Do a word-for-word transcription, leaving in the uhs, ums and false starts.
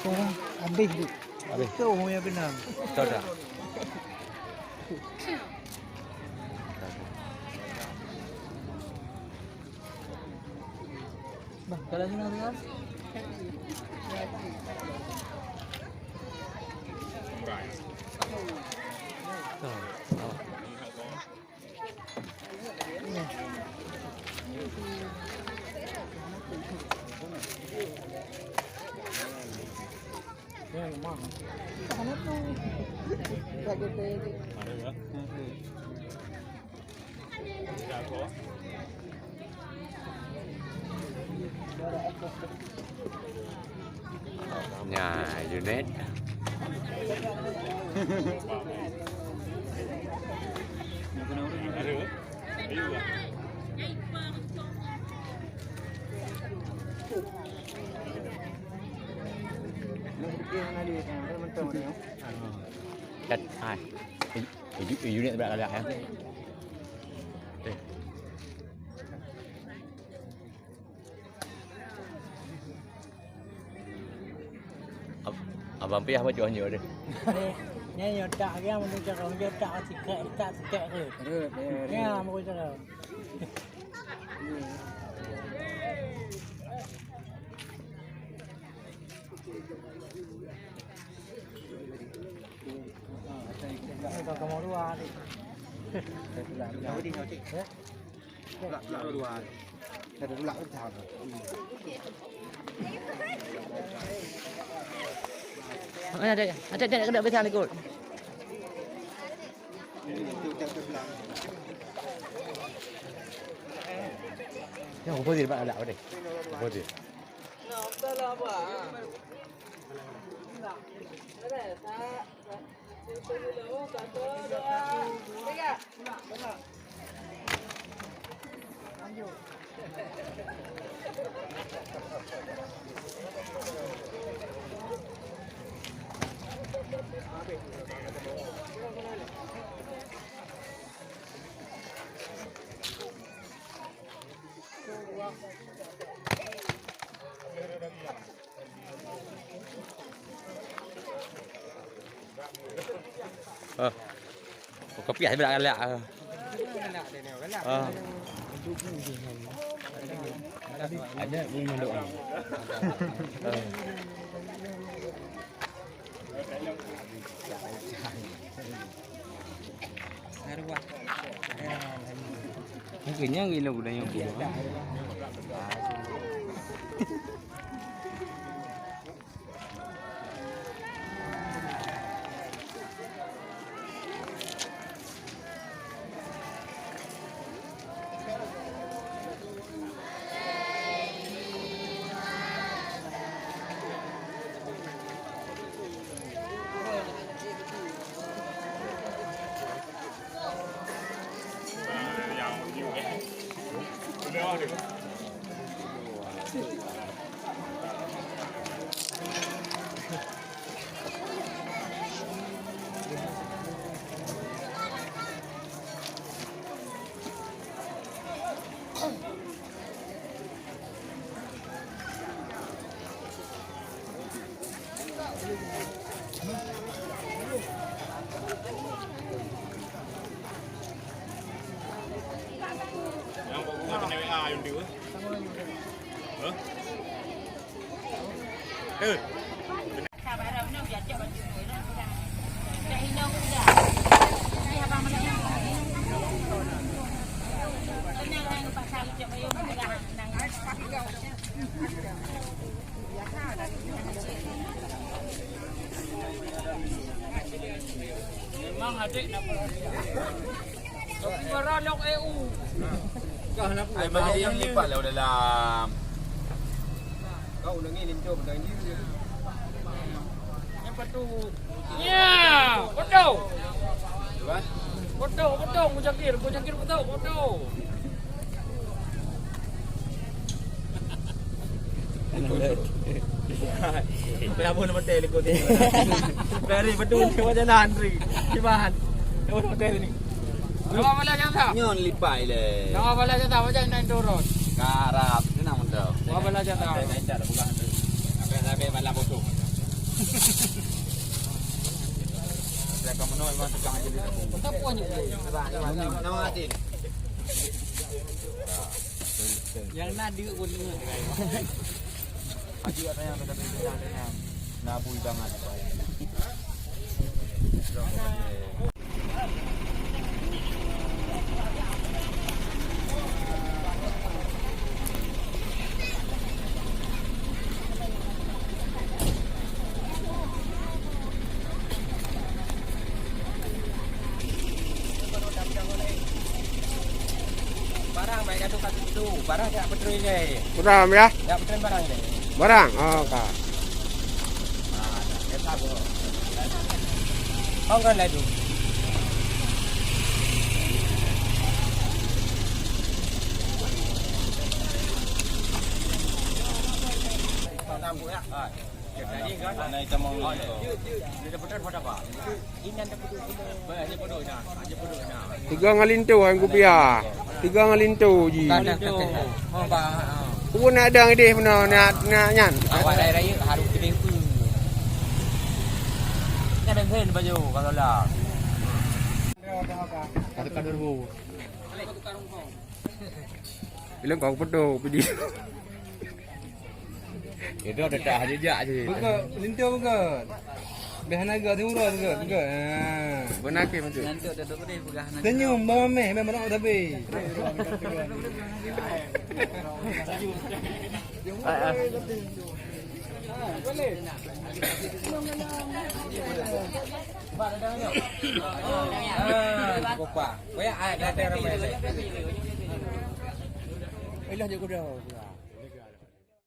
Habéh tu. Habéh. Tu yang benar. Dah, dah. Bah, kalau ni nak dengar? Nya, unit. Kat, hai. Unit, unit sebelah galak, ya. Eh. Ab-, abang piah bacut anjur deh. Ni, ni nyoe tak dia, menurut cara dia tak sikit, tak sikit ke? Rut, ya, rut. Ya, menurut cara. Ada, ada, ada, ada, ada, ada, ada. Yang opposite, Pak, ada apa deh? Opposite. Ah. Kopi aja berak galak. Ah. Ada bunyi mandok. Ah. Mungkin yang gila budaya yang gila. Yang kau bunga kena W A yang dia. Hah? Eh. Memang adik nak Tapi baralok E U. Ai, mah yang lipat lah dalam. Kau udah ngini, Cok, udah ngini. Yang patu. Ya, betul. Apa? Betul, betul, Muzakir, Muzakir betul, betul. Berapa nama teh lekor ni? Dari betul ni macam mana, Andri? Di mana? Nama nama teh ni? Nama bala jasa? Nyon lipai le. Nama bala jasa macam nak turun. Karap, tu nama tu. Nama bala jasa? Ada, ada, ada, bukan, Andri. Sampai, sampai malam kosong. Nyang na deuk pun ingat. Adik ada yang kata bintang dengan. Nabu hidangan. Barang baik kata kat situ. Barang tak betul je. Barang ya? Tak betul barang je. Barang. Oh, ka. Ah, tak sabar. Kau kan laju. Nampak ya? Ah. Tiga ngon linto, Tuan Kupiah. Tiga ngon linto ji. Peue nak dang idéh peunoh nak, nak nyan. Awak raya-raya harus gede pun. Nyan dah keren baju, kalau lah. Kata-kata dulu. Ilong kau pedo pidi. Itu ada tak aja jak je. Buka, linto buka. Beh naga tu urut buka, buka. Ha. Benar ke macam? Senyum bawang meh, memang nak tapi. Ilah je kuda.